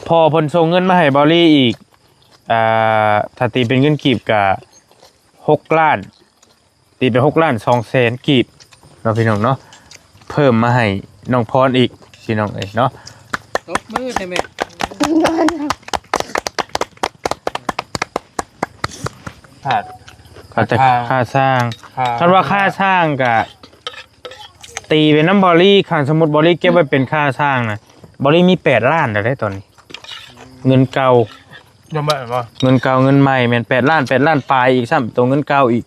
ພໍ່ເພິ່ນສົ່ງເງິນມາໃຫ້ເບົາລີອີກ ອ່າ ຖ້າຕີເປັນເງິນກີບກະຫົກລ້ານ ຕີເປັນຫົກລ້ານສອງແສນກີບເນາະ ພີ່ນ້ອງເນາະ ເພີ່ມມາໃຫ້ນ້ອງພອນອີກ ພີ່ນ້ອງເອີຍເນາະ. ຕົບມືໃສ່ແມ່ ຂາດ ຂາດແຕ່ ຄ່າ ຄ່າສ້າງ ຄ່າ ຄັນວ່າຄ່າສ້າງກະ ຕີເປັນນຳເບົາລີ ຄັນສົມມຸດເບົາລີເກັບໄວ້ເປັນຄ່າສ້າງນະ ເບົາລີມີແປດລ້ານແລ້ວເດ້ຕອນນີ້ ເງິນເກົ່າ ເງິນໃໝ່ບໍ່ ເງິນເກົ່າ ເງິນໃໝ່ແມ່ນແປດລ້ານ ແປດລ້ານປາຍອີກຊ້ຳ ໂຕເງິນເກົ່າອີກ.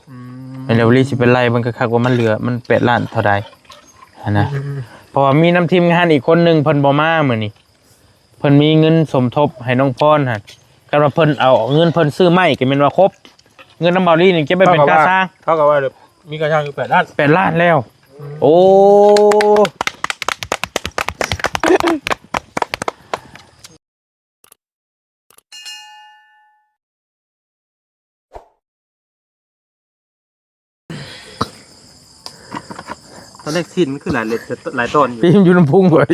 ອືມ ແມ່ນແລ້ວ ເບົາລີຊິໄປໄລ່ເບິ່ງຄັກໆວ່າມັນເຫຼືອ ມັນແປດລ້ານເທົ່າໃດຫັ້ນນະ. ອືມ ເພາະວ່າມີນຳທີມງານອີກຄົນໜຶ່ງ ເພິ່ນບໍ່ມາມື້ນີ້ ເພິ່ນມີເງິນສົມທົບໃຫ້ນ້ອງພອນຫັ້ນ ຄັນວ່າເພິ່ນເອົາເງິນເພິ່ນຊື້ໄມ້ກໍແມ່ນວ່າຄົບ ເງິນນຳເບົາລີນີ້ເກັບໄວ້ເປັນຄ່າສ້າງ ເທົ່າກັບວ່າ ເທົ່າກັບວ່າມີຄ່າສ້າງຢູ່ແປດລ້ານ ແປດລ້ານແລ້ວ. ອືມ ໂອ້ ຕອນແລກຊີ້ນມັນຄືຫຼາຍເລັດ ຫຼາຍຕອນຢູ່ ຕີມຢູ່ນຳພຸງຂ້ອຍ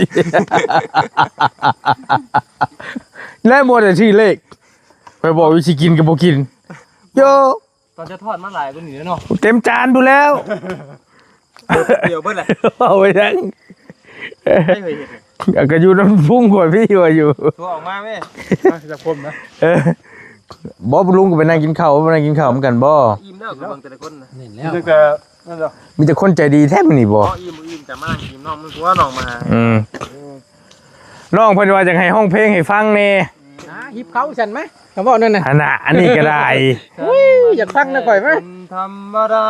ແລະ ໝົດແຕ່ຊີ້ນເລັກ ຂ້ອຍບອກຢູ່ຊິກິນກໍບໍ່ກິນ ໂຢ ຕອນຈະທອດມາຫຼາຍກວ່ານີ້ແລ້ວເນາະ ເຕັມຈານພຸ້ນແລ້ວ ດຽວເບິດແຫຼະ ເອົາໄວ້ຍັງ ໃຜເຄີຍເຮັດ ກໍຢູ່ນຳພຸງຂ້ອຍພີ້ວ່າຢູ່ ຕົວອອກມາແມ່ ຈະຄົມນະ ເອີ ບໍ່ ລຸງກໍໄປນັ່ງກິນເຂົ້າ ໄປນັ່ງກິນເຂົ້ານຳກັນບໍ່? ອີ່ມແລ້ວ ກໍເບິ່ງແຕ່ລະຄົນນະ ແມ່ນແລ້ວ ມີແຕ່ຄົນໃຈດີແທ້ມື້ນີ້ບໍ່? ອີ່ມ ອີ່ມ ຈະມາອີ່ມ ນ້ອງ ມຶງຕົວະນ້ອງມາ ອືມ ນ້ອງເພິ່ນວ່າຢາກໃຫ້ຮ້ອງເພງໃຫ້ຟັງແດ່ ຫາ ຫິບເຂົາຊັ້ນມາ ຄຳເວົ້ານັ້ນນະ ອັນນ່າ ອັນນີ້ກໍໄດ້ ອຸ້ຍ ຢາກຟັງນະຂ້ອຍມາ ຄົນທຳມະດາ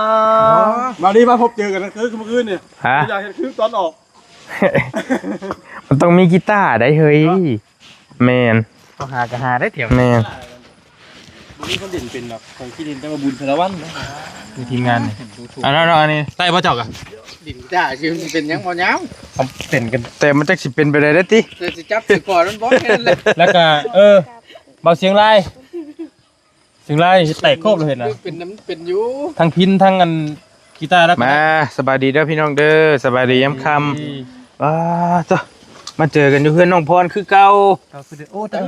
ມານີ້ມາພົບເຈີກັນຄືມື້ຄືນນີ້ ຮະ ຢາກເຮັດຄືຕອນອອກ ມັນຕ້ອງມີກີຕາໄດ໋ເຮີ້ຍ ແມ່ນ ເຮົາຫາກໍຫາໄດ້ແຖວ ແມ່ນ ບໍ່ມີຄົນຫຼິ້ນເປັນດອກ ຂ້ອຍຂີ້ຫຼິ້ນແຕ່ວ່າບຸນສາລະວັນນະ ມີທີມງານນີ້ ອັນນັ້ນເນາະ ອັນນີ້ໄດ້ບໍ່ເຈົ້າກະ ຫຼິ້ນກິຕາຊິເປັນຫຍັງບໍ່ຍາວ ເປັນກັນ ແຕ່ມັນຈັກຊິເປັນໄປໄດ້ເດ້ຕິ ແຕ່ຊິຈັບຊິກອດມັນບໍ່ແຄ່ນັ້ນແຫຼະ ແລ້ວກະ ເອີ ເບົາຊຽງລາຍ ຊຽງລາຍແຕກໂຄບເລີຍເຫັນນະ ເປັນນຳ ເປັນຢູ່ ທັງພິນທັງອັນ ກີຕາແລ້ວ ມາ ສະບາຍດີເດີພີ່ນ້ອງເດີ ສະບາຍດີຍາມຄ່ຳ ອືມ ວ້າ ໂທ້ ມາເຈີກັນຢູ່ເຮືອນນ້ອງພອນຄືເກົ່າ ເກົ່າຄືເດີ ໂອ້ ຕາຍ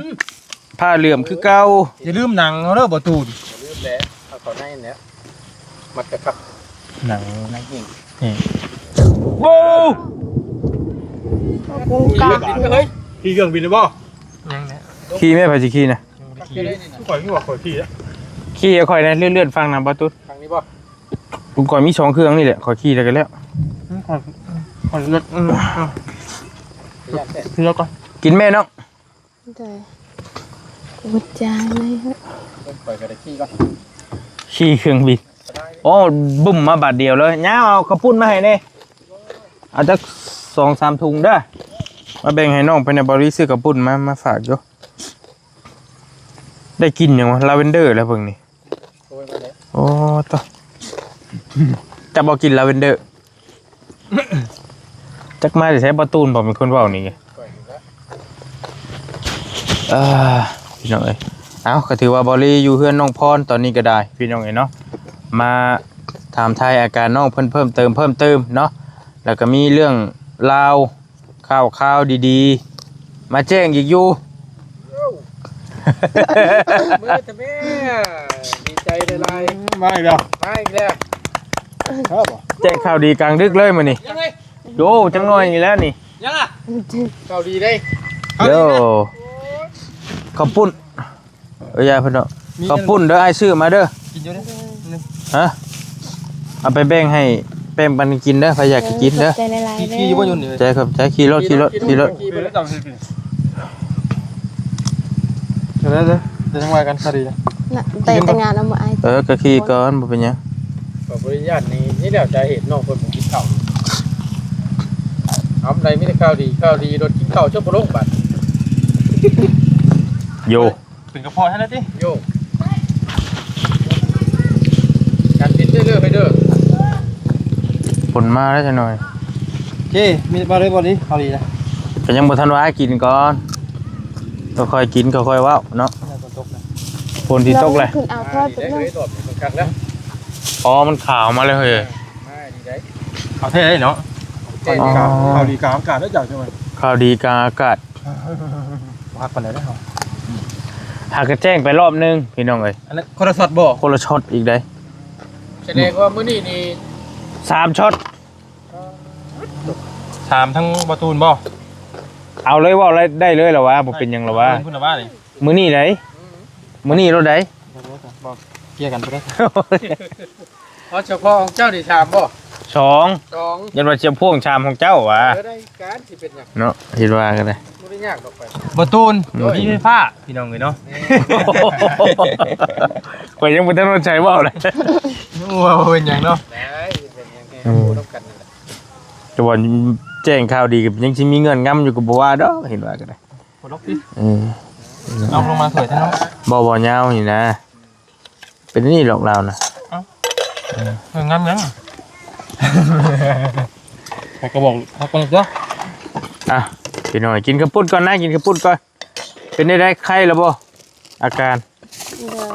ຜ້າເຫຼື້ອມຄືເກົ່າ ຢ່າລືມໜັງເຮົາເດີ ບໍ່ຕູນ ຢ່າລືມແຫຼະ ເອົາເຂົ້າໃນແຫຼະ ມັດກະຄັບ ໜັງ ໜັງແຫ້ງ ແຫ້ງ ໂອ້ ກົງກາງ ຂີ່ເຄື່ອງບິນເລີຍບໍ່? ຍັງແຫຼະ ຂີ່ແມ່ ໃຜຊິຂີ່ນະ? ຂ້ອຍຄືວ່າຂ້ອຍຂີ່ແລ້ວ ຂີ່ໃຫ້ຂ້ອຍແດ່ ເລື່ອນໆຟັງນະ ບໍ່ຕູນ ຟັງນີ້ບໍ່? ຂ້ອຍມີສອງເຄື່ອງນີ້ແຫຼະ ຂ້ອຍຂີ່ແລ້ວກໍແລ້ວ ອືມ ຂ້ອຍ ຂ້ອຍເລືອກ ເອີ ເອີ ເລືອກກ່ອນ ກິນແມ່ເນາະ ໂດຍ ອຸດຈາງເລີຍ ຂ້ອຍກໍໄດ້ຂີ່ກ່ອນ ຂີ່ເຄື່ອງບິນ ໂອ້ ບຶ້ມມາບາດດຽວເລີຍ ຍາວ ເອົາເຂົ້າປຸ້ນມາໃຫ້ແດ່ ເອົາຈັກສອງສາມຖົງເດີ ມາແບ່ງໃຫ້ນ້ອງເພິ່ນແດ່ ເບົາລີຊື້ເຂົ້າປຸ້ນມາ ມາຝາກຢູ່ ໄດ້ກິ່ນຫຍັງວະ ລາເວັນເດີແລ້ວເບິ່ງນີ້ ໂອ້ຍ ໂອ້ ໂຕ ຈັກບໍ່ກິ່ນລາເວັນເດີ ຈັກມາແຕ່ໃສ ບໍ່ຕູນບໍ່ເປັນຄົນເວົ້ານີ້ ເອີ ພີ່ນ້ອງເອີຍ ເອົ້າ ກໍຖືວ່າເບົາລີຢູ່ເຮືອນນ້ອງພອນຕອນນີ້ກໍໄດ້ ພີ່ນ້ອງເອີຍເນາະ ມາຖາມໄຖ່ອາການນ້ອງເພິ່ນເພີ່ມເຕີມ ເພີ່ມເຕີມເນາະ ແລ້ວກໍມີເລື່ອງລາວ ຂ່າວຄາວດີໆ ມາແຈ້ງອີກຢູ່ ເອົ້າ ມື້ທຳແມ່ ດີໃຈຫຼາຍໆ ອືມ ມາອີກແລ້ວ ມາອີກແລ້ວ ແຈ້ງຂ່າວດີກາງດຶກເລີຍມື້ນີ້ ໂອ້ ຈັກໜ້ອຍນີ້ແຫຼະນີ້ ຍັງລະ ຂ່າວດີເດ້ ໂອ້ ເຂົ້າປຸ້ນ ເອີ ຢ່າເພິ່ນເນາະ ເຂົ້າປຸ້ນເດີ ອ້າຍຊື້ມາເດີ ກິນຢູ່ເດ້ ຮະ ເອົາໄປແບ່ງໃຫ້ ແບ່ງປັນກັນກິນເດີ ໃຜຢາກກໍກິນເດີ ຂອບໃຈຫຼາຍໆເດີ ຂີ່ຢູ່ບໍ່ຍົນນີ້ ໃຈ ຂອບໃຈ ຂີ່ລົດ ຂີ່ລົດ ຂີ່ລົດ ເດີ ເດີ ເດີ ຈັ່ງວ່າກັນ ສະດີນະ ແຕ່ງງານເອົາບໍ່ອ້າຍ ເອີ ກໍຂີ່ກ່ອນ ບໍ່ເປັນຫຍັງ ຂໍອະນຸຍາດນີ້ ນີ້ແຫຼະສາເຫດນ້ອງເພິ່ນບໍ່ກິນເຂົ້າ ເອົາໄດ້ມີແຕ່ຂ່າວດີ ຂ່າວດີ ລົດກິນເຂົ້າຈົນບໍ່ລົງບາດ ໂຢ ເປັນກະເພາະໃຫ້ແລ້ວຕິ ໂຍ ການຕິດເລື້ອຍໆໄປເດີ ຝົນມາແລ້ວຈັກໜ້ອຍ ເຈ້ ມີປາເລີຍບໍ່ນີ້ ເອົາດີນະ ກໍຍັງບໍ່ທັນວ່າ ກິນກ່ອນ ຄ່ອຍໆກິນ ຄ່ອຍໆເວົ້າເນາະ ຝົນຊິຕົກແລ້ວ ຂຶ້ນເອົາພອດ ອໍ ມັນຂາວມາແລ້ວເຮີ້ຍ ເອົາແທ້ເນາະ ຂ່າວດີກາງອາກາດເດີ ເຈົ້າ ຂ່າວດີກາງອາກາດ ບໍ່ຮັກປານໃດເດ້ເຮົາ ຫາກະແຈ້ງໄປລອບໜຶ່ງພີ່ນ້ອງເອີຍ. ອັນນັ້ນຄົນລະຊັອດບໍ່? ຄົນລະຊັອດອີກໃດ໋. ສະແດງວ່າມື້ນີ້ນີ້ສາມຊັອດ ສາມທັງບໍ່ຕູນບໍ່? ເອົາເລີຍ ເວົ້າໄດ້ເລີຍລະວ່າ ບໍ່ເປັນຫຍັງລະວ່າ. ເພິ່ນລະວ່ານີ້ ມື້ນີ້ໃດ໋ ອືມ ມື້ນີ້ໂລດໃດ໋. ບໍ່ ເຄຍກັນໄປເດີ. ເອົາສະເພາະຂອງເຈົ້ານີ້ສາມບໍ່? ສອງ ສອງ ຢ້ານວ່າສະໂພງສາມຂອງເຈົ້າຫວາ. ເອີ ໄດ້ການ ຊິເປັນຫຍັງເນາະ ຄິດວ່າກໍໄດ້. ບໍ່ໄດ້ຍາກດອກໄປ ບໍ່ຕູນ ອືມ ມີໄຟຟ້າ ພີ່ນ້ອງເອີຍເນາະ. ແມ່ນ ຂ້ອຍຍັງບໍ່ທັນຮອດໃຈເວົ້າເລີຍ ວ່າບໍ່ເປັນຫຍັງເນາະ. ໄດ້ ເປັນຫຍັງແດ່ ອືມ ຮູ້ນຳກັນນັ້ນແຫຼະ. ແຕ່ວ່າແຈ້ງຂ່າວດີກໍຍັງຊິມີເງື່ອນງຳຢູ່ກໍບໍ່ວ່າດອກ ເຫັນວ່າກໍໄດ້. ບໍ່ດອກຕິ ເອີ ເອົາລົງມາຖ້ວຍເນາະ. ບໍ່ ບໍ່ຍາວນີ້ນະ ເປັນນີ້ດອກລາວນະ. ເອົ້າ ເອີ ງາມຫຍັງ ໃຫ້ກະບອກ ພັກກ່ອນເດີ. ອ່ະ ພີ່ນ້ອງ ກິນເຂົ້າປຸ້ນກ່ອນນະ ກິນເຂົ້າປຸ້ນກ່ອນ. ເປັນໄດ້ ໄດ້ໄຂ້ແລ້ວບໍ່ ອາການ?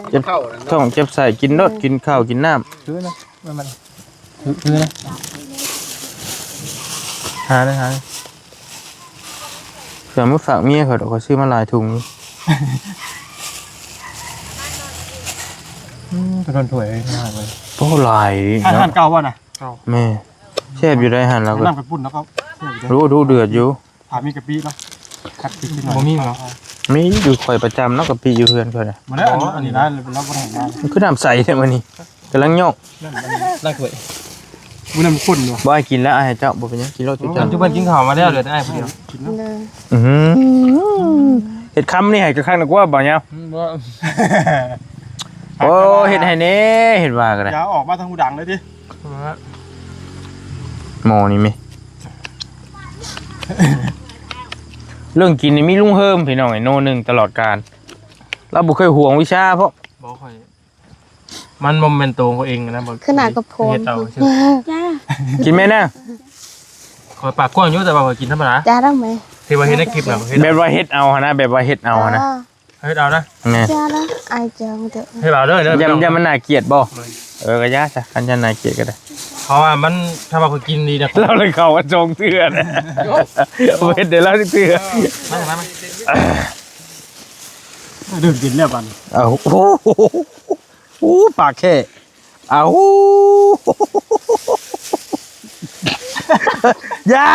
ໂດຍ ເຈັບທ້ອງເຈັບໄສ້ ກິນໂລດ ອືມ ກິນເຂົ້າກິນນ້ຳ. ຄືນະ ມັນ ມັນ ຄື ຄືນະ ຫາເດີ ຫາເດີ. ເພື່ອມາຝາກເມຍຂ້ອຍດອກ ຂ້ອຍຊື້ມາຫຼາຍຖົງຢູ່. ອືມ ໂອ້ ຫຼາຍເນາະ ຮ້ານເກົ່າບໍ່ນະ? ເກົ່າ ແມ່ນ ແຊບຢູ່ໃດ໋ ຫັ້ນລາວກໍ ນ້ຳກະປຸ້ນລາວກໍແຊບຢູ່ເດ້ ດຸເດືອດຢູ່. ຖ້າມີກະປິເນາະ ຄັດຄືກິນໜ້ອຍ ບໍ່ມີເນາະ. ມີຢູ່ ຂ້ອຍປະຈຳເນາະ ກະປິຢູ່ເຮືອນຂ້ອຍນະ. ບໍ່ໄດ້ ອັນນີ້ ອັນນີ້ນະ ລາວບໍ່ໄດ້ໃຫ້ມາ ມັນຄືນ້ຳໃສແທ້ມື້ນີ້ ກຳລັງຍອກ. ນັ້ນ ອັນນັ້ນຖ້ວຍ ມື້ນັ້ນຄົນຢູ່ ບໍ່ໃຫ້ກິນແລ້ວ ອ້າຍໃຫ້ເຈົ້າ ບໍ່ເປັນຫຍັງ ກິນໂລດຈຸຈັນ. ຈຸບັນກິນເຂົ້າມາແລ້ວ ເຫຼືອອ້າຍຜູ້ດຽວ. ອືມ ເຮັດຄຳນີ້ໃຫ້ຄັກໆ ນະກວ່າບໍ່ຍາວ. ອືມ ບໍ່ ໂອ້ ເຮັດໃຫ້ແດ່ ເຮັດວ່າກໍໄດ້. ຢ່າອອກມາທາງຫູດັງເລີຍຕິ ໝໍນີ້ແມ່. ເລື່ອງກິນນີ້ມີລຸງເຮີມ ພີ່ນ້ອງເອີຍ ໂນໜຶ່ງຕະຫຼອດການ. ລາວບໍ່ເຄີຍຫວງວິຊາເພາະ ບໍ່ຄ່ອຍ ມັນບໍ່ແມ່ນໂຕເຂົາເອງນະ ຄືໜ້າກະໂພງ ເຮັດເອົາຊື່. ຈ້າ ກິນແມ່ນະ. ຂ້ອຍປາກກວ້າງຢູ່ ແຕ່ວ່າຂ້ອຍກິນທຳມະດາ. ຈ້າ ໄດ້ໄໝ? ທີ່ວ່າເຮັດໃນຄລິບນະ ແບບວ່າເຮັດເອົາຫັ້ນນະ ແບບວ່າເຮັດເອົາຫັ້ນນະ. ເຮັດເອົານະ. ແມ່ນ ເຈົ້າລະ ອາຍເຈົ້າເດີ ເຮັດເອົາເດີ ຢ່າ ຢ່າມັນໜ້າກຽດບໍ່? ແມ່ນ ເອີ ກໍຢ່າຊະ ຄັນຢ້ານໜ້າກຽດກໍໄດ້ ເພາະວ່າມັນ ຖ້າວ່າຂ້ອຍກິນດີນະ ລາວເລີຍເຂົ້າມາສອງເທື່ອນະ ບໍ່ເຮັດໃຫ້ລາວຈັກເທື່ອ. ມາ ມາ ມາ ເດີນກິນແລ້ວບັດນີ້. ເອົາ ໂອ້ ໂອ້ ປາກແຂ້ ເອົາ ຢ່າ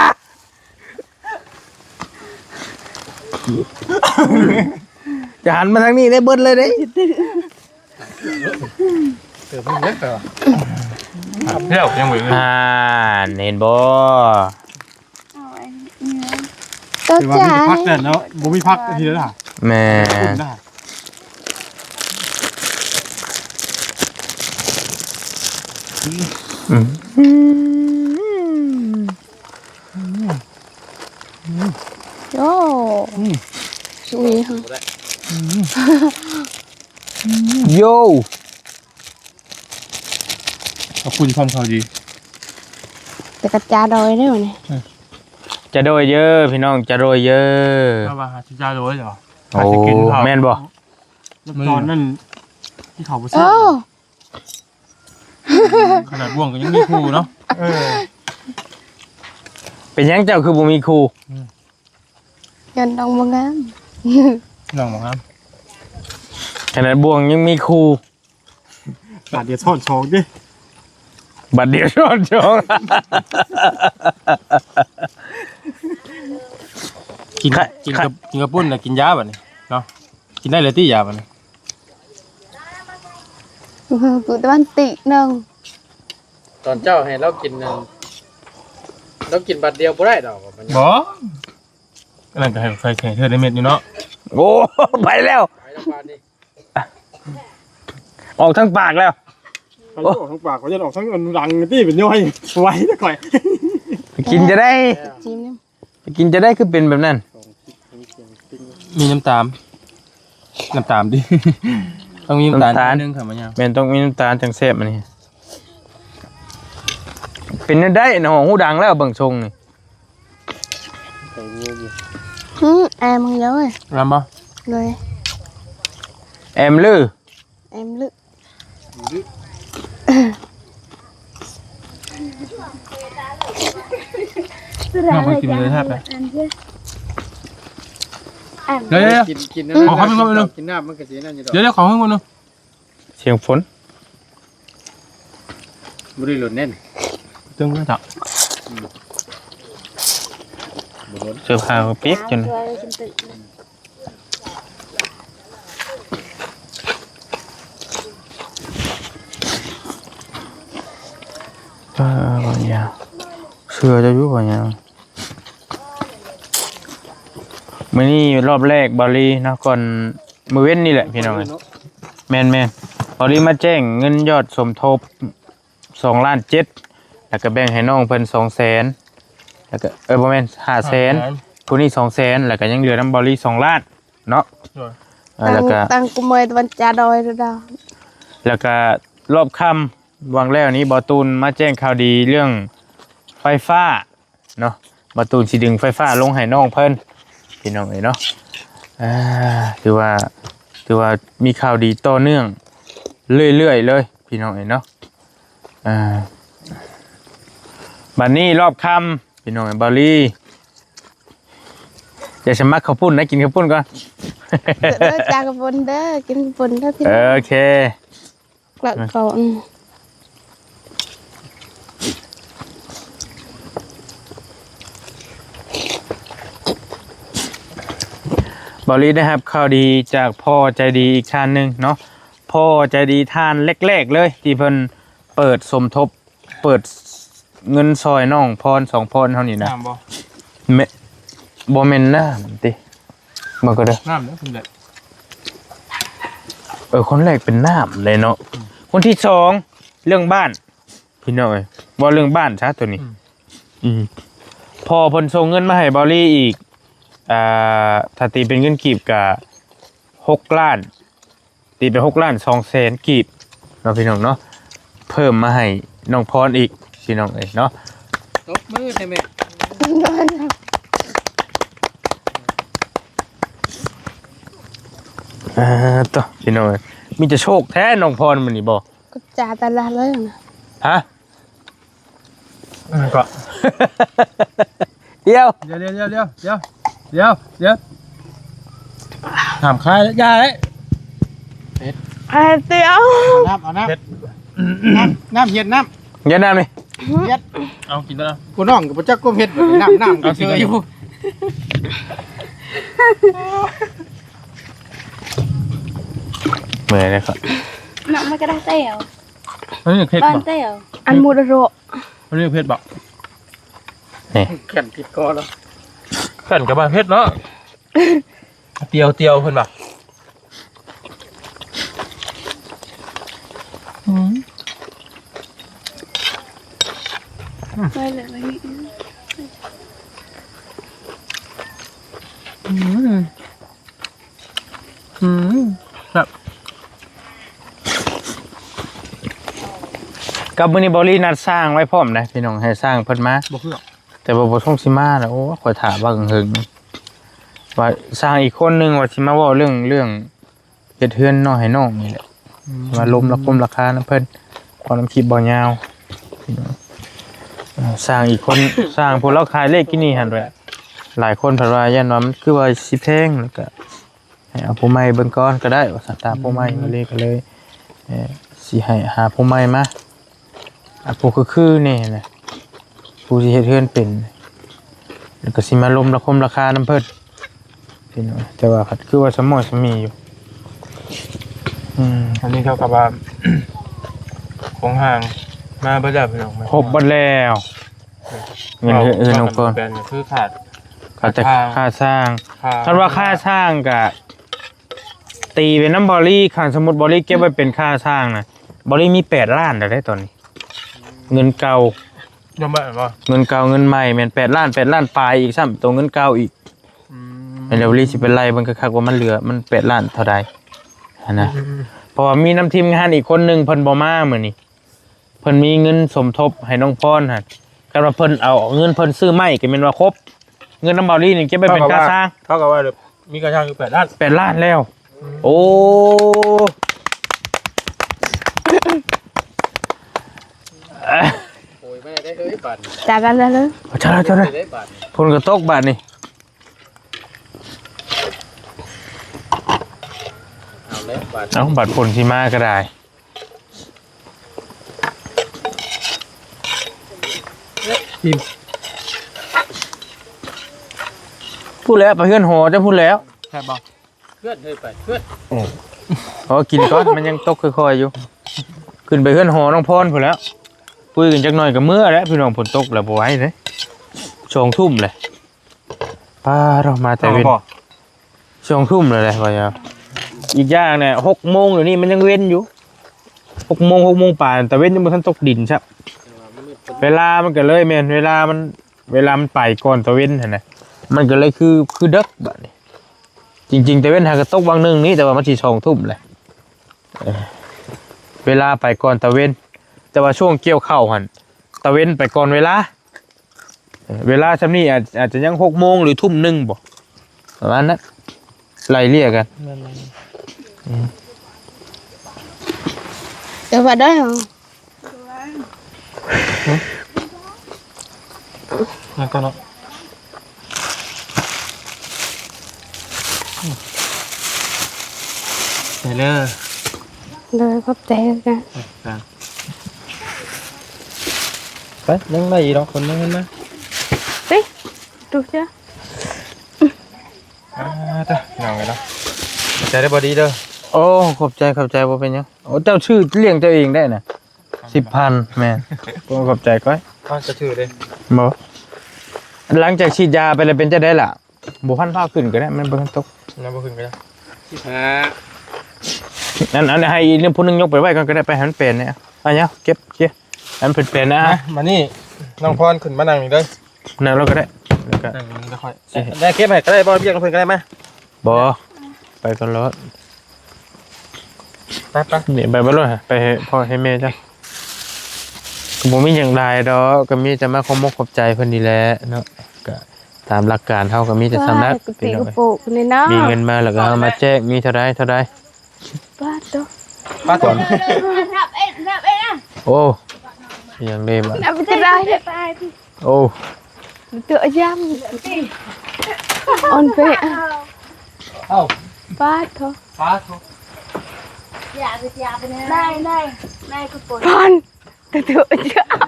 ຈະຫັນມາທາງນີ້ໄດ້ເບິດເລີຍເດ້. ເອີ ມັນເລັກແຕ່ວ່າ ແລ້ວຍັງບໍ່ ອ່າ ເຫັນບໍ່? ເອົາໄອ້ນີ້ ກໍ ຖືວ່າມີແຕ່ຜັກແຕ່ເນາະ ບໍ່ມີຜັກທີ່ເດີນະ. ແມ່ນ ອືມ ໂອ້ ອືມ ຊຸຍ ອືມ ໂຢ ຂອບຄຸນຄວາມເຂົ້າດີ ແຕ່ກະຈາດອຍເດີນີ້ ອືມ ຈາດອຍເດີພີ່ນ້ອງ ຈາດອຍເດີ. ວ່າຫາຊິຈາດອຍເດີ ໂອ້ ຫາຊິກິນເຂົ້າ ແມ່ນບໍ່? ຕອນນັ້ນກິນເຂົ້າບໍ່ແຊບ ເອີ ຂະໜາດບ່ວງກໍຍັງມີຄູ່ເນາະ. ເອີ ເປັນຫຍັງເຈົ້າຄືບໍ່ມີຄູ່? ອືມ ຍ້ອນນ້ອງບໍ່ງາມ ນ້ອງບໍ່ງາມ ຂະໜາດບ່ວງຍັງມີຄູ່. ບາດດຽວຊ້ອນສອງຕິ ບາດດຽວຊ້ອນສອງ. ກິນ ກິນ ກິນເຂົ້າປຸ້ນແລ້ວກິນຢາບາດນີ້ເນາະ. ກິນໄດ້ເລີຍຕິຢາບາດນີ້? ເອີ ກູຕະວັນຕິໜຶ່ງ ຕອນເຊົ້າໃຫ້ລາວກິນນັ້ນ ລາວກິນບາດດຽວບໍ່ໄດ້ດອກ. ບໍ່ ອັນນັ້ນກໍໃຫ້ຂ້ອຍແຂງເທື່ອໄດ້ເມັດຢູ່ເນາະ. ໂອ້ ໄປແລ້ວ ໄປແລ້ວບາດນີ້ ອອກທາງປາກແລ້ວ. ໂອ້ ອອກທາງປາກ ຂ້ອຍຢ້ານອອກທາງຫຼັງຕິ ເປັນຍ້ອຍໄວແທ້ຂ້ອຍ. ກິນຈະໄດ້ ກິນ ກິນຈະໄດ້ຄືເປັນແບບນັ້ນ? ມີນ້ຳຕານ ນ້ຳຕານຕິ ຕ້ອງມີນ້ຳຕານ ນ້ຳຕານ ໜ້ອຍໜຶ່ງ ແມ່ນ ຕ້ອງມີນ້ຳຕານຈັ່ງແຊບອັນນີ້. ເປັນແນວໃດເນາະ ຫູດັງແລ້ວເບິ່ງຊົງນີ້. ອືມ ແອມເລີຍ ແອມບໍ່? ເລີຍ ແອມລື ແອມລື ນ້ອງເພິ່ນກິນເລີຍແຊບເລີຍ. ອັນ ເດີ ກິນ ກິນ ເອົາ ເອົາ ເອົາ ເອົາ ກິນນ້ຳມັນກໍຊິນັ້ນຢູ່ດອກ ເດີ ເດີ ຂໍເບິ່ງກ່ອນໜຶ່ງ ສຽງຝົນ ບໍ່ໄດ້ຫຼົ່ນແນ່ນ ເຖິງແລ້ວຈ້ະ ອືມ ບໍ່ຫຼົ່ນ ເສື້ອຜ້າກໍປຽກຈົນ ເອີ ບໍ່ຢາ ເຊື່ອເຈົ້າຢູ່ບໍ່ຢາ ມື້ນີ້ຮອບແລກ ເບົາລີເນາະ ກ່ອນ ມື້ເວັນນີ້ແຫຼະພີ່ນ້ອງເອີຍ ແມ່ນໆ ເບົາລີມາແຈ້ງເງິນຍອດສົມທົບ ສອງລ້ານເຈັດ ແລ້ວກໍແບ່ງໃຫ້ນ້ອງເພິ່ນສອງແສນ ແລ້ວກໍ ເອີ ບໍ່ແມ່ນ ຫ້າແສນ ຫ້າແສນ ຜູ້ນີ້ສອງແສນ ແລ້ວກໍຍັງເຫຼືອນຳເບົາລີສອງລ້ານເນາະ ໂດຍ ເອີ ແລ້ວກໍ ຕັ້ງ ຕັ້ງກຸເມຍຕາວັນຈາດອຍດາ ແລ້ວກໍລອບຄ່ຳຫວ່າງແລ້ວນີ້ ບໍ່ຕູນມາແຈ້ງຂ່າວດີເລື່ອງໄຟຟ້າ ເນາະ ບ່າວຕູນຊິດຶງໄຟຟ້າລົງໃຫ້ນ້ອງເພິ່ນ ພີ່ນ້ອງເອີຍເນາະ ອ່າ ຖືວ່າ ຖືວ່າມີຂ່າວດີຕໍ່ເນື່ອງເລື້ອຍໆເລີຍ ພີ່ນ້ອງເອີຍເນາະ ອ່າ ບັດນີ້ລອບຄ່ຳ ພີ່ນ້ອງເອີຍ ເບົາລີ ຢາກສະໝັກເຂົ້າປຸ້ນນະ ກິນເຂົ້າປຸ້ນກ່ອນ ເດີ ຈ້າ ເຂົ້າປຸ້ນເດີ ກິນເຂົ້າປຸ້ນເດີ ພີ່ນ້ອງ ໂອເຄ ກະເກາະ ອືມ ເບົາລີໄດ້ຮັບຂ່າວດີຈາກພໍ່ໃຈດີອີກທ່ານໜຶ່ງເນາະ ພໍ່ໃຈດີທ່ານແລກໆເລີຍ ທີ່ເພິ່ນເປີດສົມທົບ ເປີດເງິນຊ່ອຍນ້ອງພອນ ສອງພອນເຮົານີ້ນະ ນ້ຳບໍ່? ແມ່ ບໍ່ແມ່ນນ້ຳຕິ ເບິ່ງກໍເດີ ນ້ຳເດີ ຄົນແລກ ເອີ ຄົນແລກເປັນນ້ຳເລີຍເນາະ ອືມ ຄົນທີສອງ ເລື່ອງບ້ານ ພີ່ນ້ອງເອີຍ ເວົ້າເລື່ອງບ້ານຊະໂຕນີ້ ອືມ ອືມ ພໍ່ເພິ່ນສົ່ງເງິນມາໃຫ້ເບົາລີອີກ ອ່າ ຖ້າຕີເປັນເງິນກີບກະຫົກລ້ານ ຕີເປັນຫົກລ້ານສອງແສນກີບເນາະ ພີ່ນ້ອງເນາະ ເພີ່ມມາໃຫ້ນ້ອງພອນອີກ ພີ່ນ້ອງເອີຍເນາະ ຕົບມືໃຫ້ແມ່ ອ່າ ໂຕ ພີ່ນ້ອງເອີຍ ມີແຕ່ໂຊກແທ້ນ້ອງພອນມື້ນີ້ບໍ່ ກໍຈາຕະຫຼາດເລີຍນະ ຮະ? ອືມ ກໍ ດຽວ ດຽວ ດຽວ ດຽວ ດຽວ ດຽວ ດຽວ ດຽວ ຫ້າມຂາຍ ຢ່າເດ້ ເຜັດ ເອົາ ນ້ຳ ເອົານ້ຳ ເຜັດ ນ້ຳ ນ້ຳ ເຢັນນ້ຳ ເຢັນນ້ຳນີ້ ເຢັນ ເອົາ ກິນແລ້ວ ຜູ້ນ້ອງກໍບໍ່ຈັກຄວາມເຜັດ ນ້ຳ ນ້ຳ ເອົາ ກິນ ເຊີຍຢູ່ ເມື່ອຍເດ້ ນ້ຳມັນກໍໄດ້ແລ້ວ ອັນນີ້ເຜັດບໍ່? ອັນໝົດແລ້ວ ອັນນີ້ເຜັດບໍ່? ນີ້ ແກ່ນຕິດຄໍແລ້ວ ແກ່ນກໍວ່າເຜັດເນາະ ຕຽວໆ ເພິ່ນວ່າ ອືມ ໄວ້ເລີຍ ໄວ້ນີ້ ອືມ ອືມ ແຊບ ກັບມື້ນີ້ເບົາລີນັດຊ່າງໄວ້ພ້ອມເດ້ພີ່ນ້ອງ ໃຫ້ຊ່າງເພິ່ນມາ ບໍ່ເຄືອ ແຕ່ວ່າບໍ່ຊົງຊິມາແລ້ວ ໂອ້ ຂ້ອຍຖ້າບັກເຫິງ ວ່າຊ່າງອີກຄົນໜຶ່ງວ່າຊິມາເວົ້າເລື່ອງ ເລື່ອງເຮັດເຮືອນນ້ອຍໃຫ້ນ້ອງນີ້ແຫຼະ ອືມ ວ່າລົມລະຄົມລາຄານຳເພິ່ນ ເວົ້ານຳຄລິບເບົາຍາວ ເອີ ຊ່າງອີກຄົນ ຊ່າງຜູ້ລາວຂາຍເລກກີ້ນີ້ຫັ້ນແຫຼະ ຫຼາຍຄົນເພິ່ນວ່າຢ້ານວ່າມັນຄືວ່າຊິແພງ ແລ້ວກະ ໃຫ້ເອົາຜູ້ໃໝ່ເບິ່ງກ່ອນກໍໄດ້ວ່າຊັ້ນ ຕາມຜູ້ໃໝ່ ອືມ ມາເລີຍກໍເລີຍ ເອີ ຊິໃຫ້ຫາຜູ້ໃໝ່ມາ ອ່າ ຜູ້ຄືໆແດ່ນະ ຜູ້ຊິເຮັດເຮືອນເປັນ ແລ້ວກໍຊິມາລົມລະຄົມລາຄານຳເພິ່ນ ພີ່ນ້ອງ ແຕ່ວ່າພັດຄືວ່າສະໝໍສະໝີຢູ່ ອືມ ອັນນີ້ເທົ່າກັບວ່າ ໂຄງຮ່າງມາເບິດແລ້ວ ພີ່ນ້ອງ ຄົບເບິດແລ້ວ ເງິນເຮືອນ ເຮືອນຂອງເພິ່ນ ແມ່ນ ຄືຂາດ ຂາດແຕ່ຄ່າ ຄ່າຊ່າງ ຄ່າ ຄັນວ່າຄ່າຊ່າງກະ ຕີເປັນນຳເບົາລີ ຄັນສົມມຸດເບົາລີເກັບໄວ້ເປັນຄ່າຊ່າງນະ ເບົາລີມີແປດລ້ານແລ້ວເດ້ຕອນນີ້ ເງິນເກົ່າ ຍັງບໍ່ ເງິນເກົ່າເງິນໃໝ່ແມ່ນແປດລ້ານ ແປດລ້ານປາຍອີກຊ້ຳ ໂຕເງິນເກົ່າອີກ ອືມ ແມ່ນແລ້ວ ເບົາລີຊິໄປໄລ່ເບິ່ງຄັກໆວ່າມັນເຫຼືອ ມັນແປດລ້ານເທົ່າໃດຫັ້ນນະ ອືມ ເພາະວ່າມີນຳທີມງານອີກຄົນໜຶ່ງເພິ່ນບໍ່ມາມື້ນີ້ ເພິ່ນມີເງິນສົມທົບໃຫ້ນ້ອງພອນຫັ້ນ ຄັນວ່າເພິ່ນເອົາເງິນເພິ່ນຊື້ໄມ້ກໍແມ່ນວ່າຄົບ ເງິນນຳເບົາລີນີ້ເກັບໄວ້ເປັນຄ່າຊ່າງ ເທົ່າກັບວ່າ ເທົ່າກັບວ່າມີຄ່າຊ່າງຢູ່ແປດລ້ານ ແປດລ້ານແລ້ວ ອືມ ໂອ້ ໂອ້ຍ ມາໄດ້ເຮີ້ຍບາດນີ້ ຈັດແລ້ວເລີຍ ຈັດແລ້ວ ຈັດແລ້ວ ໄດ້ບາດນີ້ ຝົນກໍຕົກບາດນີ້ ອືມ ເອົ້າ ບັດຝົນຊິມາກໍໄດ້ ພຸ້ນແຫຼະ ໄປເຮືອນຫໍເຈົ້າພຸ້ນແຫຼະ ແຊບບໍ່? ເພື່ອນເອີຍ ໄປເພື່ອນ ໂອ້ ເອົາກິນກ່ອນ ມັນຍັງຕົກຄ່ອຍໆຢູ່ ຂຶ້ນໄປເຮືອນຫໍນ້ອງພອນພຸ້ນແຫຼະ ຄຸຍກັນຈັກໜ້ອຍກໍເມືອແຫຼະພີ່ນ້ອງ ຝົນຕົກແລ້ວບໍ່ໄຫວເດ້ ສອງທຸ່ມແຫຼະ ປາດ ເອົາມາແຕ່ເວັນ ສອງທຸ່ມແລ້ວແຫຼະວ່າ ອີກຢ່າງນະ ຫົກໂມງດຽວນີ້ມັນຍັງເວັນຢູ່ ຫົກໂມງ ຫົກໂມງປາຍ ຕາເວັນຍັງບໍ່ທັນຕົກດິນຊ້ຳ ເວລາມັນກໍເລີຍແມ່ນ ເວລາມັນ ເວລາມັນໄປກ່ອນຕາເວັນຫັ້ນນະ ມັນກໍເລີຍຄື ຄືເດິກບາດນີ້ ຈິງໆ ຕາເວັນຫາກໍຕົກຫວ່າງໜຶ່ງນີ້ ແຕ່ວ່າມັນຊິສອງທຸ່ມແຫຼະ ເອີ ເວລາໄປກ່ອນຕາເວັນ ແຕ່ວ່າຊ່ວງກ່ຽວເຂົ້າຫັ້ນ ຕາເວັນໄປກ່ອນເວລາ ເອີ ເວລາຊ່ຳນີ້ອາດ ອາດຈະຍັງຫົກໂມງ ຫຼື ທຸ່ມໜຶ່ງບໍ ປະມານນັ້ນ ໄລ່ເລ່ຍກັນ ແມ່ນໆ ອືມ ແຕ່ວ່າໄດ້ ຫຍັງກ່ອນເນາະ ໄປເລີຍ ໂດຍ ຂອບໃຈຄືກັນ ໄປ ຍັງໄດ້ອີກດອກຄົນໜຶ່ງ ມາ ເຮີ້ຍ ດູເທື່ອ ອ່າ ຕະ ເຫງົາເນາະ ໃຈໄດ້ບໍ່ດີເດີ ໂອ້ ຂອບໃຈ ຂອບໃຈ ບໍ່ເປັນຫຍັງ ໂອ້ ເຈົ້າຊື້ລ້ຽງເຈົ້າເອງໄດ້ນະ ສິບພັນ ແມ່ນ ໂອ້ ຂອບໃຈກ້ອຍ ເອົາ ຈະຖືເດ້ ບໍ່ ຫຼັງຈາກສີດຢາໄປແລ້ວເປັນຈັ່ງໃດລະ ບໍ່ພັນພາຂຶ້ນກໍໄດ້ ມັນບໍ່ທັນຕົກ ຍັງບໍ່ຂຶ້ນກໍໄດ້ ສິບຫ້າ ອັນ ອັນ ໃຫ້ອີກຜູ້ໜຶ່ງຍົກໄປໄວ້ກ່ອນກໍໄດ້ ໄປໃຫ້ມັນແປນແດ່ ອັນຍາວ ເກັບ ເຄຍ ໃຫ້ມັນແປນໆ ນະ ມາ ມານີ້ ນ້ອງພອນຂຶ້ນມານັ່ງນີ້ເດີ ນັ່ງລົງກໍໄດ້ ແລ້ວກໍ ນັ່ງນີ້ກໍຄ່ອຍ ຊິ ໄດ້ເກັບໃຫ້ກໍໄດ້ ບໍ່ ວຽກເພິ່ນກໍໄດ້ ມາ ບໍ່ ໄປກ່ອນໂລດ ໄປໆ ນີ້ ໄປເບິດໂລດ ໄປໃຫ້ພໍ່ໃຫ້ແມ່ເຈົ້າ ກໍບໍ່ມີຫຍັງຫຼາຍດອກ ກໍມີແຕ່ມາຂໍຂອບຂອບໃຈເພິ່ນນີ້ແຫຼະເນາະ ກໍຕາມຫຼັກການເຮົາກໍມີແຕ່ສ່ຳນັ້ນ ປາດ ກະຕິກະໂປະນີ້ເນາະ ມີເງິນມາແລ້ວກໍເອົາມາແຈກ ມີເທົ່າໃດເທົ່າໃດ ປາດໂທ້ ປາດໂທ້ ໂອ້ ຍັງໄດ້ບໍ່ ນັບໄປເທົ່າໃດ ໂອ້ ເຕີຍາມ ອ່ອນເປະ ເອົ້າ ປາດໂທ້ ປາດໂທ້ ນາຍ ນາຍ ນາຍ ຄືປົນ ປານ ເຕີຍາມ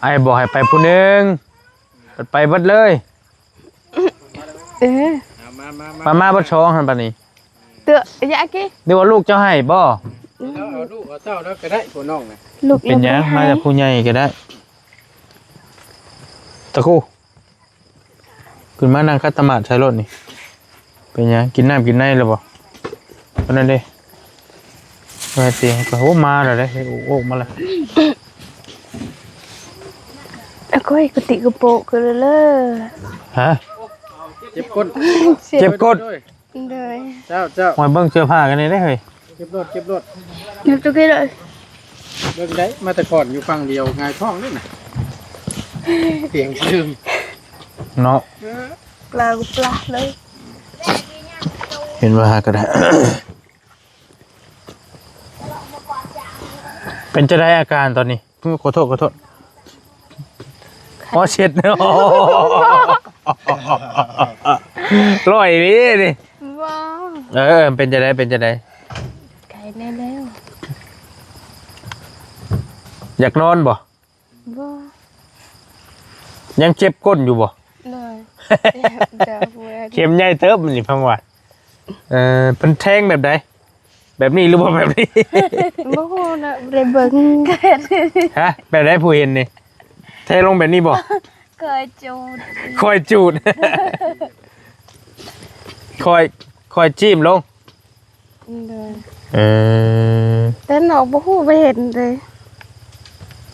ອ້າຍບອກໃຫ້ໄປຜູ້ໜຶ່ງ ໄປເບິດເລີຍ ເອີ ມາ ມາ ມາ ມາ ມາເບິດສອງຫັ້ນບາດນີ້ ເຕີຍາກິ ຫຼືວ່າລູກເຈົ້າໃຫ້ບໍ່ ອືມ ເອົາລູກເອົາເຕົ້າແລ້ວກໍໄດ້ ຜູ້ນ້ອງນະ ລູກເປັນຫຍັງ ມາຈາກຜູ້ໃຫຍ່ກໍໄດ້ ຕະຄູ ຂຶ້ນມານັ່ງຂັດຕະໝາດໃສ່ໂລດນີ້ ເປັນຫຍັງ ກິນນ້ຳກິນໃນແລ້ວບໍ່ ອັນນັ້ນເດ້ ມາເຕີຍງ ໂອ້ ມາແລ້ວເດ້ ໂອ້ ມາແລ້ວ ອາ ຂ້ອຍກະຕິກະໂປະຄືເລີ ຮະ ເຈັບກົ້ນ ເຈັບກົ້ນ ໂດຍ ເຈົ້າ ເຈົ້າ ໂອ້ຍ ເບິ່ງເສື້ອຜ້າກັນແດ່ເດ້ເຮີ້ຍ ເກັບໂລດ ເກັບໂລດ ເກັບໂຕກີ້ເລີຍ ເບິ່ງໄດ້ ມາແຕ່ກ່ອນຢູ່ຝັ່ງດຽວ ຫງາຍທ້ອງເດ້ນະ ຕຽງຊຶມເນາະ ເອີ ປາກໍປາເລີຍ ເຫັນວ່າຫາກໍໄດ້ ເປັນຈັ່ງໃດອາການຕອນນີ້? ໂອ້ ຂໍໂທດ ຂໍໂທດ ອໍ ເຊັດ ລອຍເດ້ນີ້ ບໍ່ ເອີ ເປັນຈັ່ງໃດ ເປັນຈັ່ງໃດ? ໄກແນ່ແລ້ວ ຢາກນອນບໍ່? ບໍ່ ຍັງເຈັບກົ້ນຢູ່ບໍ່? ໂດຍ ເຂັມໃຫຍ່ເຕີບນີ້ ພັງວ່າ ເອີ ເພິ່ນແທງແບບໃດ? ແບບນີ້ຫຼືວ່າແບບນີ້? ບໍ່ຮູ້ນະ ບໍ່ໄດ້ເບິ່ງ ຮະ ແບບໃດຜູ້ເຫັນນີ້ ແທງລົງແບບນີ້ບໍ່? ຄ່ອຍຈູດ ຄ່ອຍຈູດ ຄ່ອຍ ຄ່ອຍຈີ້ມລົງ ໂດຍ ເອີ ແຕ່ນ້ອງບໍ່ຮູ້ ບໍ່ເຫັນເລີຍ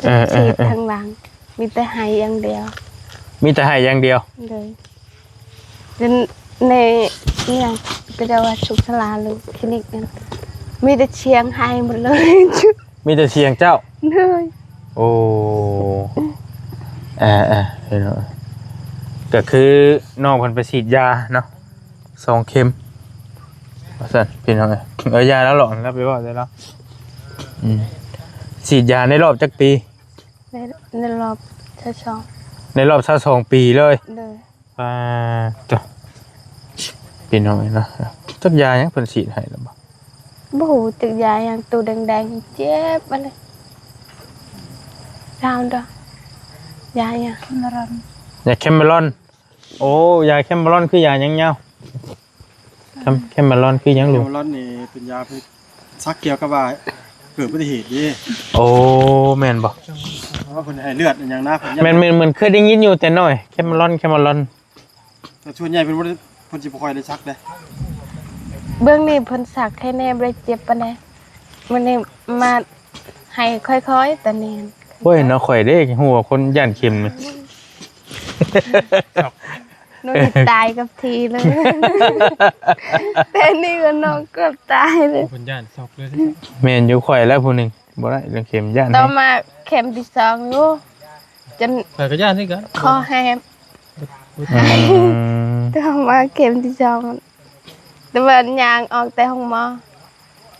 ເອີ ເອີ ເອີ ທາງຫຼັງ ມີແຕ່ໄຫ້ຢ່າງດຽວ ມີແຕ່ໄຫ້ຢ່າງດຽວ ໂດຍ ໃນ ໃນ ອີຫຍັງ ເຂົາເຈົ້າວ່າສຸກສາລາ ຫຼື ຄລີນິກນັ້ນ ມີແຕ່ສຽງໄຫ້ໝົດເລີຍ ມີແຕ່ສຽງເຈົ້າ ໂດຍ ໂອ້ ເອີ ເອີ ເອີ ກໍຄືນ້ອງເພິ່ນໄປສີດຢາເນາະ ສອງເຂັມ ວ່າຊັ້ນພີ່ນ້ອງເອີຍ ເອີ ຢ່າລະຫຼອກ ລະໄປເວົ້າໃສ່ລາວ ອືມ ສີດຢາໃນລອບຈັກປີ? ໃນ ໃນລອບຊາວສອງ ໃນລອບຊາວສອງປີເລີຍ ໂດຍ ປາດໂທ້ ພີ່ນ້ອງເອີຍເນາະ ຈັກຢາຫຍັງເພິ່ນສີດໃຫ້ແລ້ວບໍ່? ບໍ່ຮູ້ຈັກຢາຫຍັງ ໂຕແດງໆ ເຈັບອັນນີ້ ຖາມເດີ້ ຢາຫຍັງ? ຢາແຄມເມລອນ. ໂອ້ ຢາແຄມເມລອນຄືຢາຫຍັງຍາວ? ແຄມ ແຄມເມລອນຄືຫຍັງ ແຄມເມລອນນີ້ເປັນຢາ ສັກກ່ຽວກັບວ່າເກີດອຸບັດຕິເຫດເດ້. ໂອ້ ແມ່ນບໍ່? ເພາະວ່າເພິ່ນໃຫ້ເລືອດອີຫຍັງນະ ເພິ່ນ ແມ່ນໆ ເໝືອນເຄີຍໄດ້ຍິນຢູ່ແຕ່ນ້ອຍ ແຄມເມລອນ ແຄມເມລອນ. ແຕ່ສ່ວນໃຫຍ່ເພິ່ນບໍ່ໄດ້ ເພິ່ນຊິບໍ່ຄ່ອຍໄດ້ສັກເດ້. ເບື້ອງນີ້ເພິ່ນສັກໃຫ້ແດ່ ບໍ່ໄດ້ເຈັບປານໃດ. ມື້ນີ້ມາໃຫ້ຄ່ອຍໆ ຕອນນີ້. ໂອ້ຍ ເນາະ ຂ້ອຍເດ້ ຮູ້ວ່າຄົນຢ້ານເຂັມນີ້ ນ້ອງຊິຕາຍກັບທີ່ເລີຍ. ແຕ່ນີ້ກໍນ້ອງເກືອບຕາຍເລີຍ. ໂອ້ ເພິ່ນຢ້ານຊັອກເລີຍ. ແມ່ນຢູ່ ຂ້ອຍແລ້ວຜູ້ໜຶ່ງ ບໍ່ໄດ້ເລື່ອງເຂັມ ຢ້ານ ຕໍ່ມາເຂັມທີສອງຢູ່ ຈົນ ຂ້ອຍກໍຢ້ານຄືກັນ ຄໍແຫບ. ອືມ ຕໍ່ມາເຂັມທີສອງ ແຕ່ວ່າຍ່າງອອກແຕ່ໂຮງໝໍ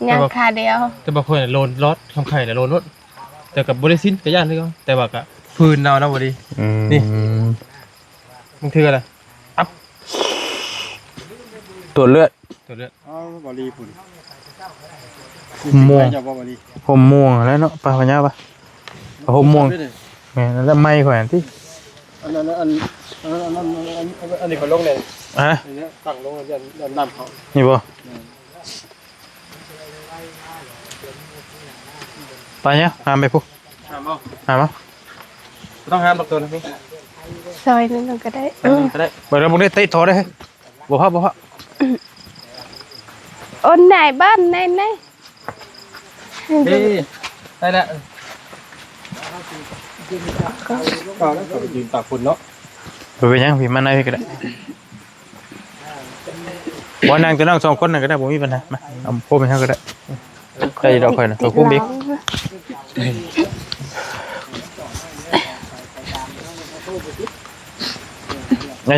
ຍ່າງຂາດຽວ. ແຕ່ບາງຄົນໂລນລອດ ຄຳໄຂ່ລະໂລນໂລດ ແຕ່ກໍບໍ່ໄດ້ຊິນ ກໍຢ້ານຄືເກົ່າ ແຕ່ວ່າກໍຟື້ນເອົານະ ບໍ່ດີ. ອືມ ນີ້ ບາງເທື່ອລະ ອັບ ຕົວເລືອດ ຕົວເລືອດ. ເອົາ ບໍ່ລີພຸ້ນ ມ່ວງ ເຈົ້າບໍ່ ບໍ່ລີ ຜົມມ່ວງແລ້ວເນາະ ປາພະຍາປະ ຜົມມ່ວງ. ແມ່ນ ແລ້ວໄມ້ຂ້ອຍຫັ້ນຕິ ອັນນັ້ນ ອັນ ອັນ ອັນ ອັນ ອັນນີ້ຂ້ອຍລົງແດ່. ຮະ? ອັນນີ້ຕັ້ງລົງ ຢ້ານ ຢ້ານນ້ຳເຂົ້າ. ນີ້ບໍ່? ແມ່ນ. ໄປຫຍັງ? ຫາມໄປພຸ້ນ. ຫາມບໍ່? ຫາມບໍ່? ບໍ່ຕ້ອງຫາມດອກ ໂຕນັ້ນນີ້ ຊອຍໜຶ່ງກໍໄດ້. ເອີ ກໍໄດ້. ເບິ່ງແລ້ວ ບໍ່ໄດ້ເຕະທໍ່ໄດ້. ບໍ່ພາ ບໍ່ພາ. ໂອນໄດ້ບ້ານໃນ ໃນ ເອີ ໄດ້ລະ. ກໍໄປຢືນຕາກຝົນເນາະ. ບໍ່ເປັນຫຍັງ ພີ່ ມາໃນພີ່ກໍໄດ້. ບໍ່ ນັ່ງແຕ່ນ້ອງສອງຄົນນັ້ນກໍໄດ້ ບໍ່ມີບັນຫາ. ມາ ເອົາໂພມໃຫ້ເຮົາກໍໄດ້. ໄດ້ດອກຂ້ອຍນະ ໂຕກຸ້ມອີກ.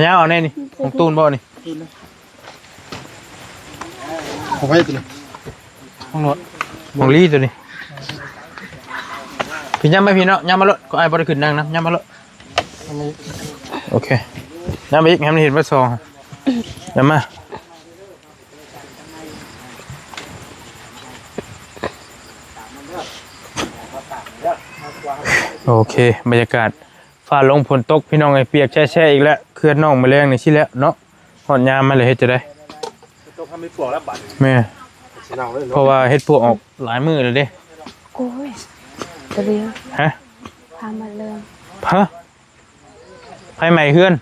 ຍາວໆ ເອົາແນ່ນີ້ ຂອງຕູນບໍ່ນີ້? ຂອງໃຜຕົວນີ້? ຂອງໂນດ ຂອງລີຕົວນີ້. ພີ່ ຍ່າງມາພີ່ເນາະ ຍ່າງມາໂລດ. ກໍອ້າຍບໍ່ໄດ້ຂຶ້ນນັ່ງນຳ ຍ່າງມາໂລດ. ໂອເຄ ຍ່າງມາອີກ ໃຫ້ມັນເຫັນວ່າສອງ ຍ່າງມາ. ໂອເຄ ບັນຍາກາດຟ້າລົງຝົນຕົກ ພີ່ນ້ອງເອີຍ ປຽກແຊະໆ ອີກແລ້ວ. ເຂື່ອນໜອງມະແລງນີ້ຊິແລ້ວເນາະ ຮອດຍາມມັນແລ້ວ ເຮັດຈັ່ງໃດ? ຕົກທຳໃຫ້ປວກແລ້ວບາດນີ້. ແມ່ນ ເພາະວ່າເຫັດປວກອອກຫຼາຍມື້ແລ້ວເດ້. ໂອ້ຍ ຕະເວງ ຮະ? ພາມາເລື່ອງ ຮະ? ໄຟໄໝ້ເຮືອນ.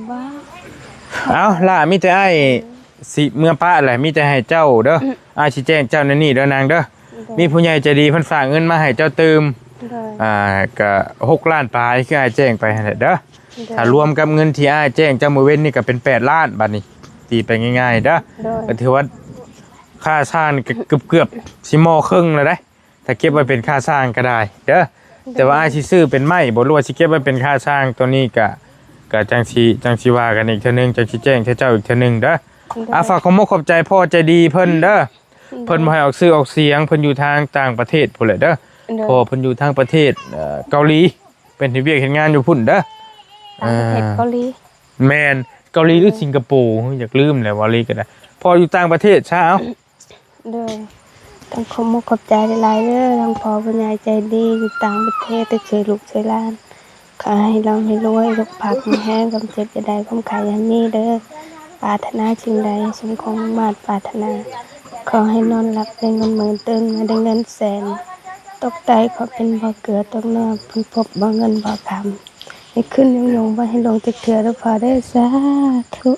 ເອົ້າ ຫຼ້າ ມີແຕ່ອ້າຍຊິເມືອປະແຫຼະ ມີແຕ່ໃຫ້ເຈົ້າເດີ ອ້າຍຊິແຈ້ງເຈົ້າແນວນີ້ເດີນາງເດີ. ມີຜູ້ໃຫຍ່ໃຈດີເພິ່ນຝາກເງິນມາໃຫ້ເຈົ້າຕື່ມ ອ່າ ກະຫົກລ້ານປາຍ ຄືອ້າຍແຈ້ງໄປຫັ້ນແຫຼະເດີ. ຖ້າລວມກັບເງິນທີ່ອ້າຍແຈ້ງເຈົ້າມື້ເວັນນີ້ ກະເປັນແປດລ້ານ ບາດນີ້ ຕີໄປງ່າຍໆເດີ. ກະຖືວ່າຄ່າຊ່າງກະເກືອບໆຊິໝໍ້ເຄິ່ງແລ້ວເດ້. ຖ້າເກັບໄວ້ເປັນຄ່າຊ່າງກໍໄດ້ເດີ. ແຕ່ວ່າອ້າຍຊິຊື້ເປັນໄມ້ບໍ່ ຫຼືວ່າຊິເກັບໄວ້ເປັນຄ່າຊ່າງ ໂຕນີ້ກະ ກະຈັ່ງຊິ ຈັ່ງຊິວ່າກັນອີກເທື່ອໜຶ່ງ ຈັ່ງຊິແຈ້ງໃຫ້ເຈົ້າອີກເທື່ອໜຶ່ງເດີ. ອ່າ ຝາກຂອບມຸກຂອບໃຈພໍ່ໃຈດີເພິ່ນເດີ. ເພິ່ນບໍ່ໃຫ້ອອກຊື່ອອກສຽງ ເພິ່ນຢູ່ທາງຕ່າງປະເທດພຸ້ນແຫຼະເດີ. ພໍ່ເພິ່ນຢູ່ທາງປະເທດ ເອີ ເກົາຫຼີ ເພິ່ນເຮັດວຽກເຮັດງານຢູ່ພຸ້ນເດີ. ຕ່າງປະເທດ ເກົາຫຼີ. ແມ່ນ ເກົາຫຼີ ຫຼື ສິງກະໂປ ຢາກລືມແຫຼະ ເວົ້າລີກໍໄດ້. ພໍ່ຢູ່ຕ່າງປະເທດຊະ ເອົາ. ໂດຍ ຕ້ອງຂອບມຸກຂອບໃຈຫຼາຍໆເດີ ທັງພໍ່ຜູ້ໃຫຍ່ໃຈດີຢູ່ຕ່າງປະເທດ ໄດ້ຊ່ວຍລູກຊ່ວຍຫຼານ. ຂໍໃຫ້ລ່ຳໃຫ້ລວຍ ສຸຂະພາບແຂງແຮງ ຄວາມເຈັບຢ່າໄດ້ ຄວາມໄຂ້ຢ່າມີເດີ. ປາດຖະໜາສິ່ງໃດ ສົມຄວາມມຸ່ງມາດປາດຖະໜາ. ຂໍໃຫ້ນອນຫຼັບໄດ້ເງິນໝື່ນ ຕື່ນມາໄດ້ເງິນແສນ. ຕົກໃຕ້ຂໍເປັນບໍ່ເກືອ ຕົກເໜືອເພິ່ນພົບບໍ່ເງິນບໍ່ຄຳ. ໃຫ້ຂຶ້ນຍົງໆ ບໍ່ໃຫ້ລົງຈັກເທື່ອເດີພໍ່ເດີ ສາທຸ.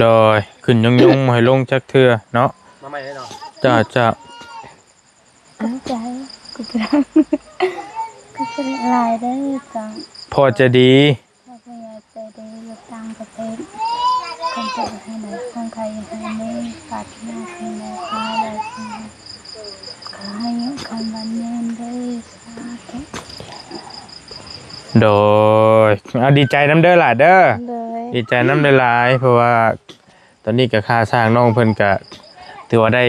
ໂດຍ ຂຶ້ນຍົງໆ ບໍ່ໃຫ້ລົງຈັກເທື່ອເນາະ. ມາໃໝ່ເລີຍເນາະ. ເຈົ້າ ເຈົ້າ. ຂອບໃຈ ຂອບໃຈ ຂອບໃຈຫຼາຍເດີ ຈັ່ງ ພໍ່ໃຈດີ ພໍ່ຜູ້ໃຫຍ່ໃຈດີຢູ່ຕ່າງປະເທດ ຄວາມເຈັບຢ່າໃຫ້ໄດ້ ຄວາມໄຂ້ຢ່າໃຫ້ມີ ປາດຖະໜາສິ່ງໃດຂໍໃຫ້ໄດ້ ຂໍໃຫ້ອາຍຸຄຳວັນຍືນເດີ ສາທຸ. ໂດຍ ເອົາ ດີໃຈນຳເດີຫຼ້າເດີ. ໂດຍ ດີໃຈນຳຫຼາຍໆ ເພາະວ່າ ຕອນນີ້ກໍຄ່າສ້າງນ້ອງເພິ່ນກໍຖືວ່າໄດ້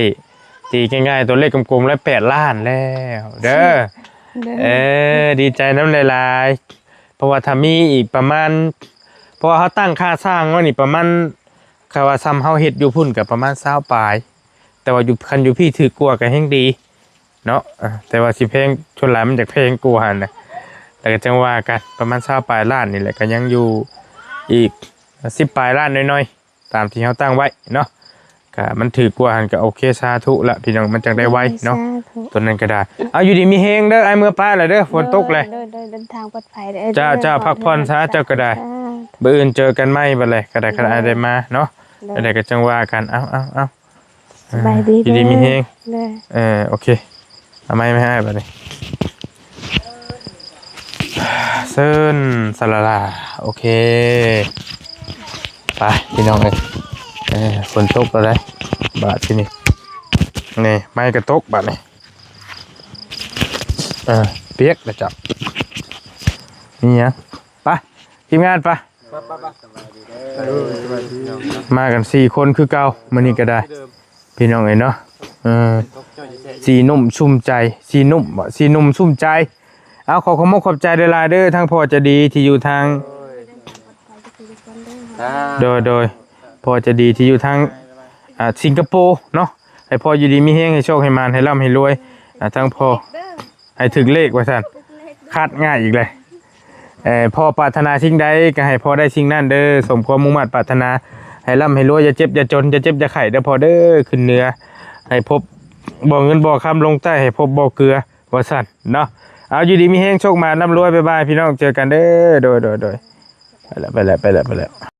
ຕີງ່າຍໆ ຕົວເລກກົມໆ ແລ້ວແປດລ້ານແລ້ວເດີ. ເອີ ດີໃຈນຳຫຼາຍໆ ເພາະວ່າຖ້າມີອີກປະມານ ເພາະວ່າເຮົາຕັ້ງຄ່າສ້າງໄວ້ນີ້ປະມານ ຖ້າວ່າຊ່ຳເຮົາເຮັດຢູ່ພຸ້ນກໍປະມານຊາວປາຍ ແຕ່ວ່າຢູ່ ຄັນຢູ່ພີ້ຖືກກວ່າກໍແຮງດີເນາະ ເອີ ແຕ່ວ່າຊິແພງ ສ່ວນຫຼາຍມັນຈະແພງກວ່າຫັ້ນນະ ແຕ່ກໍຈັ່ງວ່າກັນ ປະມານຊາວປາຍລ້ານນີ້ແຫຼະ ກໍຍັງຢູ່ອີກສິບປາຍລ້ານໜ້ອຍໆ ຕາມທີ່ເຮົາຕັ້ງໄວ້ເນາະ ກໍມັນຖືກກວ່າຫັ້ນກໍໂອເຄ ສາທຸລະພີ່ນ້ອງ ມັນຈັ່ງໄດ້ໄວເນາະ ສາທຸ ຕົວນັ້ນກໍໄດ້ ເອົາ ຢູ່ດີມີແຮງເດີ ອ້າຍເມືອປະລະເດີ ຝົນຕົກແຫຼະ ໂດຍ ໂດຍ ເດີນທາງປອດໄພເດີ ເຈົ້າ ເຈົ້າ ພັກຜ່ອນຊະ ເຈົ້າກໍໄດ້ ເຈົ້າ ມື້ອື່ນເຈີກັນໃໝ່ບັດແລະ ກໍໄດ້ ຄັນອ້າຍໄດ້ມາເນາະ ໂດຍ ອັນໃດກໍຈັ່ງວ່າກັນ ເອົາ ເອົາ ເອົາ ສະບາຍດີ ຢູ່ດີມີແຮງ ໂດຍ ເອີ ໂອເຄ ເອົາໄມ້ມາໃຫ້ອ້າຍບັດນີ້ ເຊີນ ສະລາລາ ໂອເຄ ໄປພີ່ນ້ອງເອີຍ ເອີ ຝົນຕົກແລ້ວເດ້ ບາດທີນີ້ ນີ້ ໄມ້ກໍຕົກບາດນີ້ ເອີ ປຽກແລ້ວເຈົ້າ ມີຫຍັງ ໄປ ທີມງານໄປ ມາກັນສີ່ຄົນຄືເກົ່າ ມື້ນີ້ກໍໄດ້ ພີ່ນ້ອງເອີຍເນາະ ເອີ ສີໜຸ່ມຊຸ່ມໃຈ ສີໜຸ່ມບໍ ສີໜຸ່ມຊຸ່ມໃຈ ເອົາ ຂໍຂອບມົກຂອບໃຈຫຼາຍໆເດີ ທັງພໍ່ໃຈດີທີ່ຢູ່ທາງ ໂດຍ ໂດຍ ພໍ່ໃຈດີທີ່ຢູ່ທາງ ອ່າ ສິງກະໂປເນາະ ໃຫ້ພໍ່ຢູ່ດີມີແຮງ ໃຫ້ໂຊກໃຫ້ໝານ ໃຫ້ລ່ຳໃຫ້ລວຍ ອ່າ ທັງພໍ່ ໃຫ້ຖືກເລກວ່າຊັ້ນ ຄາດງ່າຍອີກແລ້ວ ເອີ ພໍ່ປາດຖະໜາສິ່ງໃດກໍໃຫ້ພໍ່ໄດ້ສິ່ງນັ້ນເດີ ສົມຄວາມມຸ່ງມາດປາດຖະໜາ ໃຫ້ລ່ຳໃຫ້ລວຍ ຢ່າເຈັບຢ່າຈົນ ຢ່າເຈັບຢ່າໄຂ້ເດີພໍ່ເດີ ຂຶ້ນເໜືອໃຫ້ພົບບໍ່ເງິນບໍ່ຄຳ ລົງໃຕ້ໃຫ້ພົບບໍ່ເກືອ ວ່າຊັ້ນເນາະ ເອົາ ຢູ່ດີມີແຮງ ໂຊກໝານ ລ່ຳລວຍ ບາຍບາຍ ພີ່ນ້ອງ ເຈີກັນເດີ ໂດຍ ໂດຍ ໂດຍ ໄປແລ້ວ ໄປແລ້ວ ໄປແລ້ວ ໄປແລ້ວ.